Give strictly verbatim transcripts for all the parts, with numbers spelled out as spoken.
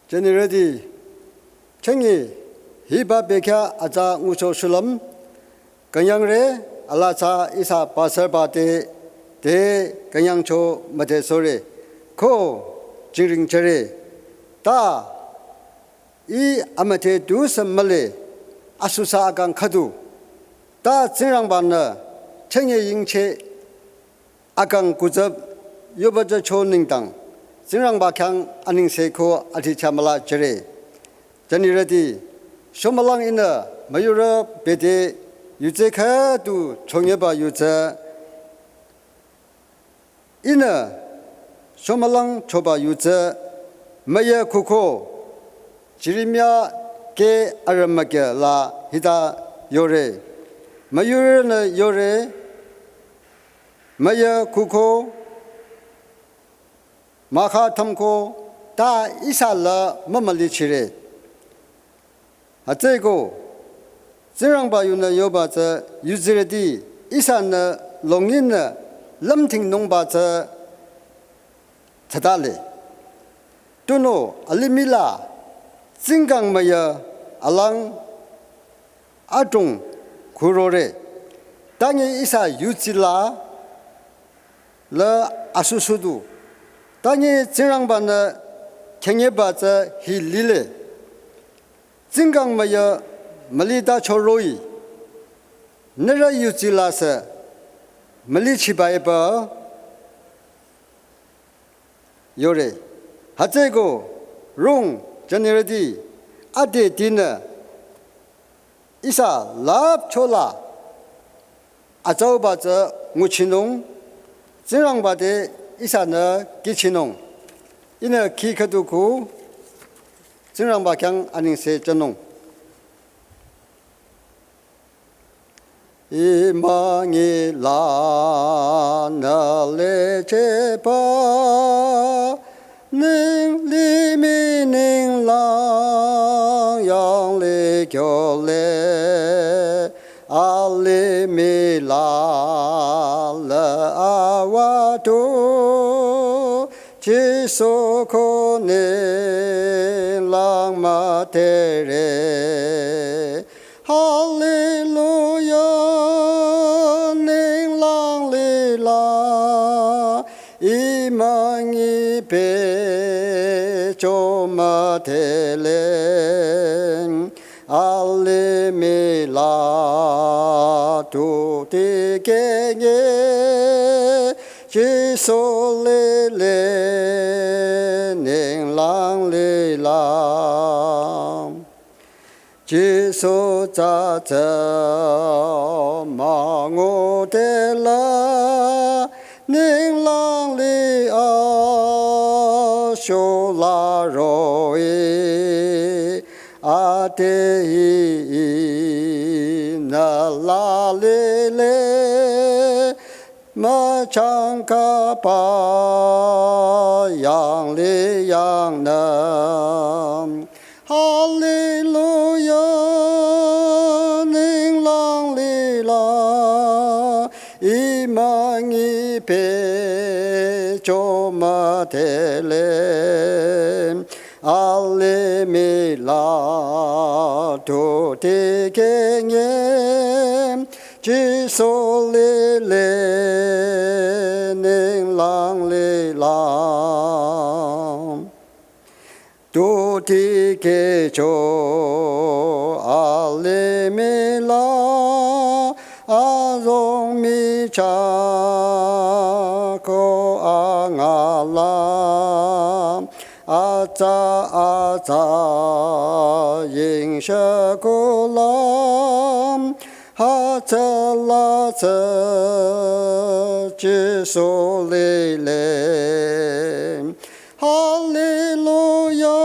Jünirüti, chünye hiba bekhyah atsa ngucho shulüm, künyangre, alatsa ihsa pastor ba te, te künyangcho müdhesohre, ko jingring jüre, ta, ih amüdhe tusü mühle, asusa akang khüdu, ta Tsingrangba-nü, chünye yingcheh, akang kutsüp, yoba jücho nengdang, Tsingrangba khyang anengse ko adhicha müla jüre. Jünirüti, shomülang ihnü müyurü bete yutse khüdu chongyeba yutsü, ihnü shomülang choba yutsü, müyü kuko, Jeremia ke arümüke la hita yore. Müyurünü yore, müyü kuko, mahkhang thümko, ta ihsa la mümülichire. Hütsüeko, Tsingrangba yunü yoba tsü yudsirüti ihsanü longinü lümdhingnungba tsü thsatale. Tunüo alimih la tsingkang müyü alang adrong khürore. Tangi ihsa yudsi la la asusudu. Tangi Tsingrangba-nü khengyeba tsü hi lile. Tsingkang müyü mülita choroh-i, nührü yudsi la sü mülichiba epü yore. Hütsüeko rung jünirüti, ade tinü ihsa lüpcho la atsauba tsü nguchinung, Tsingrangba te ihsanü kihchinung. Ihnü khi khüdu ku Tsingrangba khyang anengse jünung. Ih münyi lanü lechehba, neng limih ninglang yanglih kyole, alimih la le awadu, Jisu ko ninglang müdhere. Haleluya, ninglang lila, ih münyi pehcho müdhele, alimih la tu dikehnge, Jisu lile, ninglang lila. Jisu tsü tsü müngu tela, ninglang li asho la roh-i, ade hi ihnü la lile, müchangkaba yanglih yangnü. Haleluya, ninglang lila, ih münyi pehcho müdhele, alimih la tu dikehnge, Jisu lile, ninglang lila. Tu dikehcho alimih la, azong michah ko angala, atsa atsa yingshü kulam, hütsüla tsü Jisu lile. Haleluya,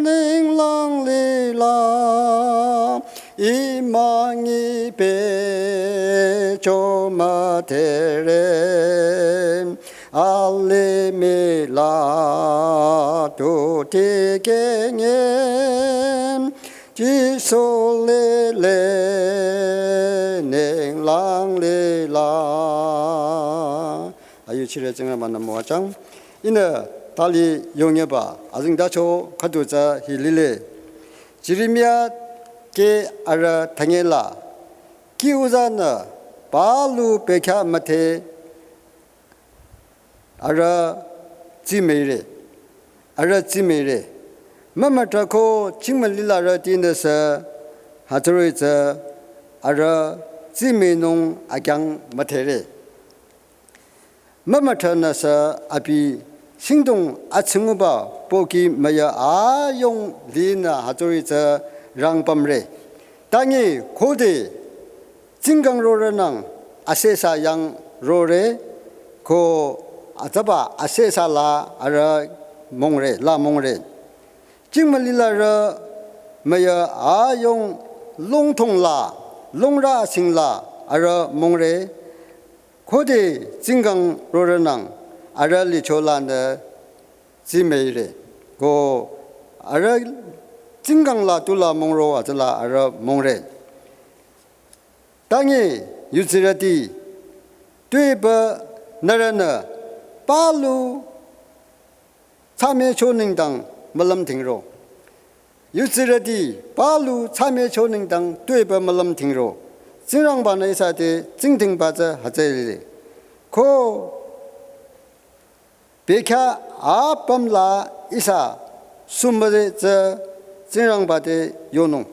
ninglang lila, ih münyi pehcho müdhere, alimih la tu dikehnge, Jisu lile, ninglang lila. Ayuchire Tsingrangba-nü müwajüng. Ihnü Tali yongyeba azingdacho khüdu tsü hi lile. Jeremia ke arüh thangela ki uzanü palu bekhyah müdhe arüh tsimüire. Arüh tsimüire. Mümüdhako chingmülilarütinü sü hütsüri tsü arüh tsimünung akyang müdhere. Mümüdhanü sü abi singdong atsinguba pohki müyü ayong linü hütsüri tsü rangpümre. Tangi khode tsingkang rorünang asesa yang rore ko atsaba asesa la arüh mongre, la mongre. Chingmülilarü müyü ayong longthong la, longrü asing la arüh mongre. Khode tsingkang rorünang arüh licho lanü tsimüire. Ko arüh tsingkang la tula mongro atsüla arüh mongre. Tangi yudsirüti tuepü nührünü palu tsümücho nengdang mülüm dhingro. Yudsirüti palu tsümücho nengdang tuepü mülüm dhingro. Tsingrangbanü ihsa te tsingdhingba tsü hütsüri. Ko bekhyah apüm la ihsa sumüze tsü Tsingrangba te yonung.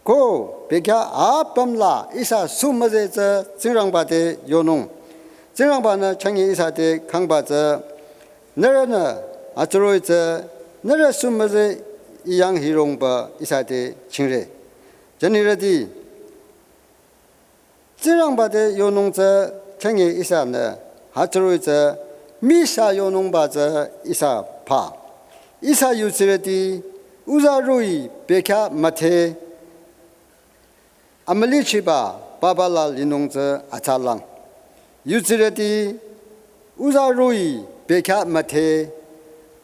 Ko bekhyah apüm la ihsa sumüze tsü Tsingrangba te yonung. Tsingrangbanü changi ihsa te kangba tsü nührünü hütsüri tsü nührü sumüze iyang hirongba ihsa te chingre. Jünirüti Tsingrangba te yonung tsü changi ihsanü hütsüri tsü misa yonungba tsü ihsa pha. Ihsa yudsirüti uzaroh-i bekhyah müdhe amülichiba papa la linung tsü atsalang. Yudsirüti uzaroh-i bekhyah müdhe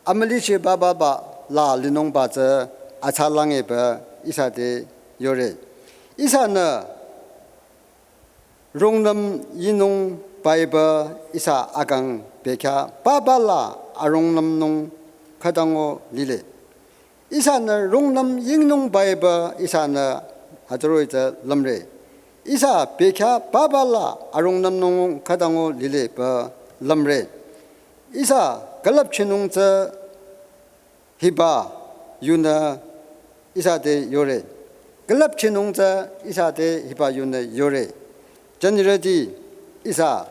amülichiba papa la linungba tsü atsalang epü ihsa te yore. Ihsanü rungnüm yinung paiba ihsa akang bekhyah papa la arungnümnung khütango lile. Ihsanü rungnüm yingnung paiba ihsanü hütsüri tsü lümre. Ihsa bekhyah papa la arungnümnung khütango lile pü lümre. Ihsa külüpchinung tsü hiba yunü ihsa te yore. Külüpchinung tsü ihsa te hiba yunü yore. Jünirüti ihsa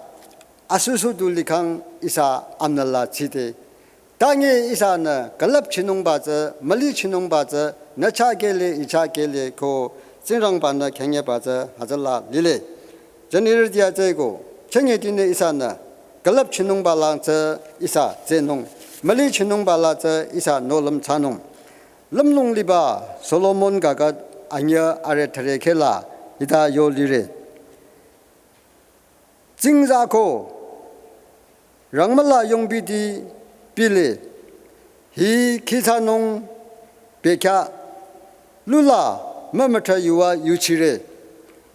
asusu du likhang ihsa amnala tsite. Tangi ihsanü külüpchinungba tsü, mülichinungba tsü, nü chah kehle, i chah kehle ko Tsingrangbanü khengyeba tsü hütsüla lile. Jünirüti atsüko, chengetinü ihsanü külüpchinungba la tsü ihsa tsehnung, mülichinungba la tsü ihsa nohlüm thsanung. Lümlong liba Solomon kaka anyüh are thüre khehla hita yo lire. Tsingzako rangmüla yongbiti pile, hi khitsanung bekhyah lula mümüdha yuva yuchire,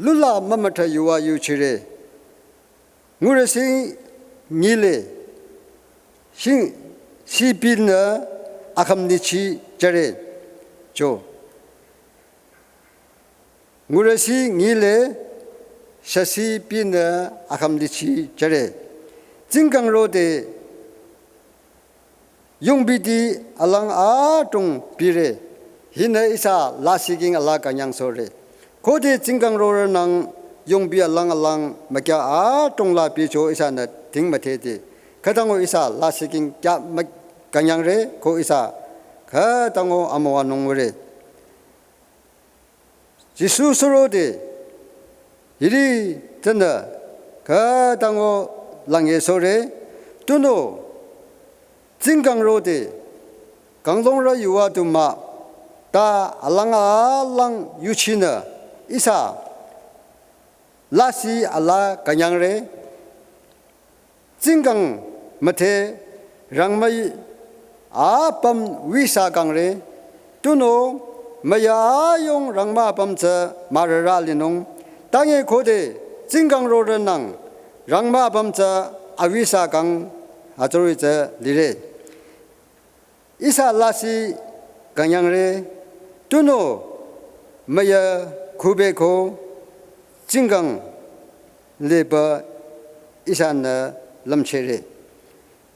lula mümüdha yuva yuchire. Ngurüsi ngile, shing, sipinü akhamnichi jüre, cho. Ngurüsi ngile, shasi pinü akhamnichi jüre. Tsingkang rode yongbiti alang adrong pire, hinü ihsa lasih king ala künyang sore. Khode tsingkang rorünang yongbi alang alang mükyah adrong la picho ihsanü dhing müdhede. Khütango ihsa lasih king kyah mü-, künyangre ko ihsa khütango amüwanung würe. Jisu surode hiri tsünü khütango lange sore, tunüo tsingkang rode kanglongrü yuva du mah, ta alang alang yuchinü ihsa lasih ala künyangre. Tsingkang müdhe rangmü apüm wisa kangre, tunüo müyü ayong rangmü apüm tsü mürürü linung. Tangi khode tsingkang rorünang rangmü apüm tsü awisa kang hütsüri tsü lire. Ihsa lasih künyangre, tunüo müyü khubeko tsingkang liba ihsanü lümchehre.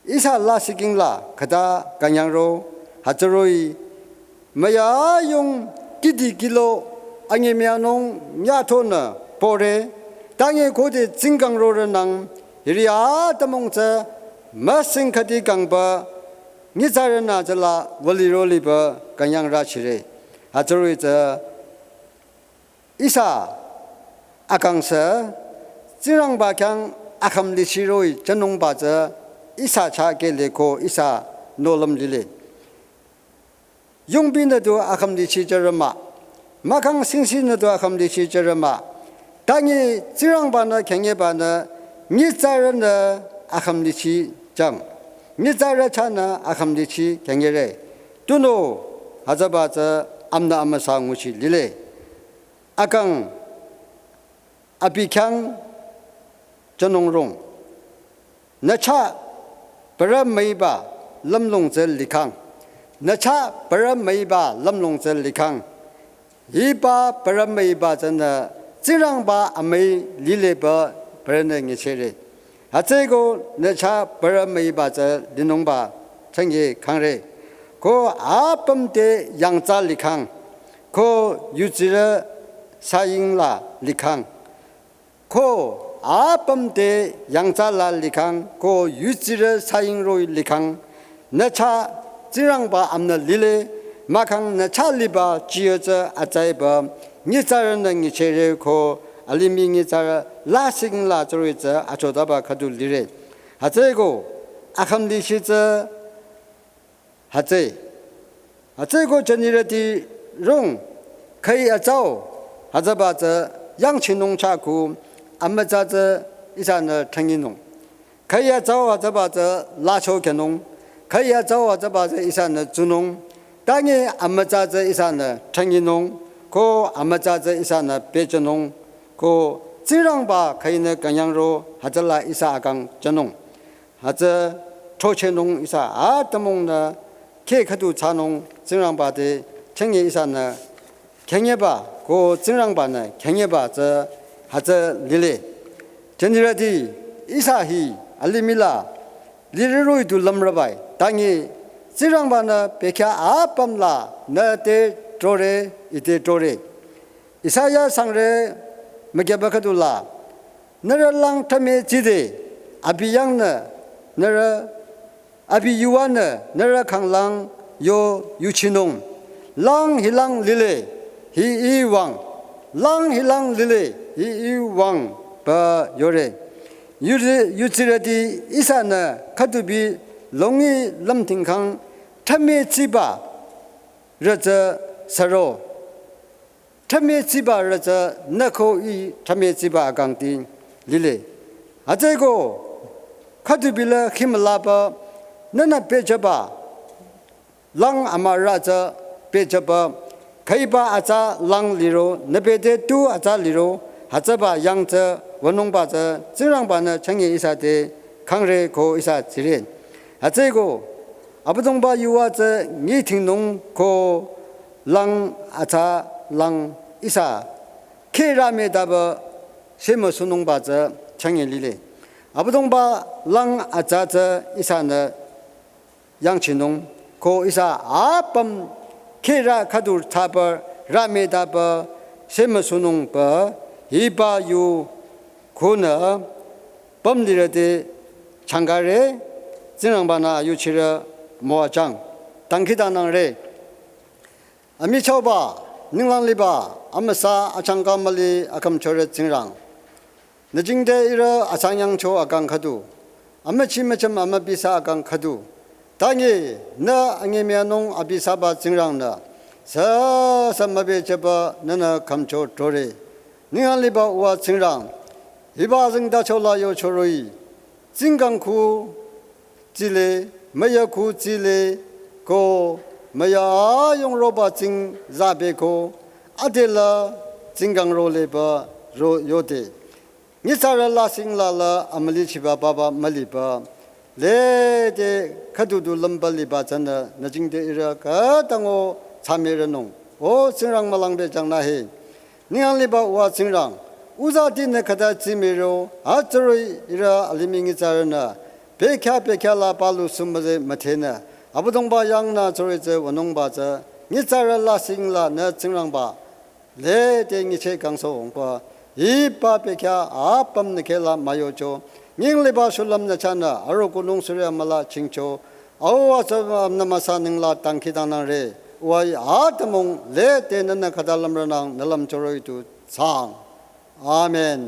Ihsa lasih kingla khüta künyangro hütsüri müyü ayung kidi kilo anyemüyanung nyathonü pore, tangi khode tsingkang rorünang hiri atümung tsü müsing khüdi kangba nyitsarünü tsüla wüliro liba künyangrachire. Hütsüri tsü ihsa akang sü Tsingrangba khyang akhümlichiroh-i jünungba tsü ihsa chah kehle ko ihsa nohlüm lile. Yungpinü du akhümlichi jürü mah, mahkhang singsinü du akhümlichi jürü mah, tangi Tsingrangbanü khenyebanü nyitsarünü akhümlichi jüng, nyitsarü chahnü akhümlichi khenyere. Tunüo hütsüba tsü amnü amüsa nguchi lile. Akang abi khyang jünung rung. Nü chah parü müiba lümlong tsü likhang. Nü chah parü müiba lümlong tsü likhang. Hiba parü müiba tsünü Tsingrangba amüi lileba parünü nyichehre. Hütsüeko nü chah parü müiba tsü linungba chünye khangre. Ko apüm te yangtsa likhang. Ko yudsirü sayingla likhang. Ko apüm te yangtsa la likhang, ko yudsirü saying roh-i likhang, nü chah Tsingrangba amnü lile, mahkhang nü chah liba chiyo tsü atsaiba nyitsarünü nyichehre ko alimih nyitsarü lasih kingla tsüri tsü achotaba khüdu lire. Hütsüeko akhümlichi tsü hütsü. Hütsüeko jünirüti rung, khüi atsau hütsüba tsü yangchinung chah ku amütsa tsü ihsanü thanyinung. Khüi atsau hütsüba tsü lacho khenung. Khüi atsau hütsüba tsü ihsanü tsunung. Tangi amütsa tsü ihsanü thanyinung. Ko amütsa tsü ihsanü pehjünung. Ko Tsingrangba khüinü künyangro hütsüla ihsa akang jünung. Hütsü throchehnung ihsa atümungnü kheh khüdu thsanung Tsingrangba te chünye ihsanü khenyeba ko Tsingrangbanü khenyeba tsü hütsü lile. Jünirüti ihsa hi alimihla lirü roh-i du lümrübai. Tangi Tsingrangbanü bekhyah apüm la nü te trore, ite trore. Isaiah sangre mükyaba khüdu la, nührü lang thüme tside, abi yangnü, nührü, abi yuvanü, nührü khanglang yo yuchinung. Lang hilang lile, hi I wüng. Lang hilang lile, hi I wüng pü yore. Yuri, yudsirüti ihsanü khüdubi longi lümtingkhang thüme tsiba rütsü süro. Thüme tsiba rütsü nü ko I thüme tsiba akangti lile. Hütsüeko khüdubila khimlaba nünü pehjüba lang amürü tsü pehjüba khüiba atsa lang liro nü bete tu atsa liro hütsüba yang tsü wünungba tsü Tsingrangbanü chünye ihsa te khangre ko ihsa tsire. Hütsüeko Abüdongba yuva tsü nyitingnung ko lang atsa lang ihsa kheh rümütaba shemüsunungba tsü chünye lile. Abüdongba lang atsa tsü ihsanü yangchinung ko ihsa apüm kheh rü khüdu thsaba rümütaba shemüsunung pü hiba yu khunü pümlirüti changkare Tsingrangbanü ayuchirü müwajüng. Dangkhidangnangre. Amichahba, ninglang liba, amüsa achangka müli akhümchore Tsingrang. Nü jingte ihrü asang yangcho akang khüdu. Amüchi müchüm amübisa akang khüdu. Tangi nü anyemüyanung abisaba Tsingrangnü. Süsü mübecheba nünü khümcho trore. Ninglang liba uwa Tsingrang. Hiba zingdacho la yochoroh-i. Tsingkang khu tsile, müyü khu tsile, ko müyü ayung roba tsing zabe ko, adela tsingkang roleba ro yode. Nyitsarü lasih kingla la amülichiba baba müliba. Lede khüdudu lümba liba tsünü nü jingte ihrü khütango tsamironung. O Tsingrang mülang pehjang nü he. Ninglang liba uwa Tsingrang, uzatinü khüta tsimiro, hütsüri ihrü alimih nyitsarünü, pekya pekya la palu sumbaze müdhenü, Abüdongba yangnü tsüri tsü wünungba tsü, nyitsarü lasih la nü Tsingrangba, lede nyicheh kangsoh ongkwa, hiba pekya apüm nü kheh la müyocho, nying liba shulüm nü chahnü, aro kunung suri amüla chingcho, au atsü amnü müsa ninglang dangkhidangnangre, uwa atümung lede nünü khüta lümronang nü lümchoro-i tu thsaang. Amen.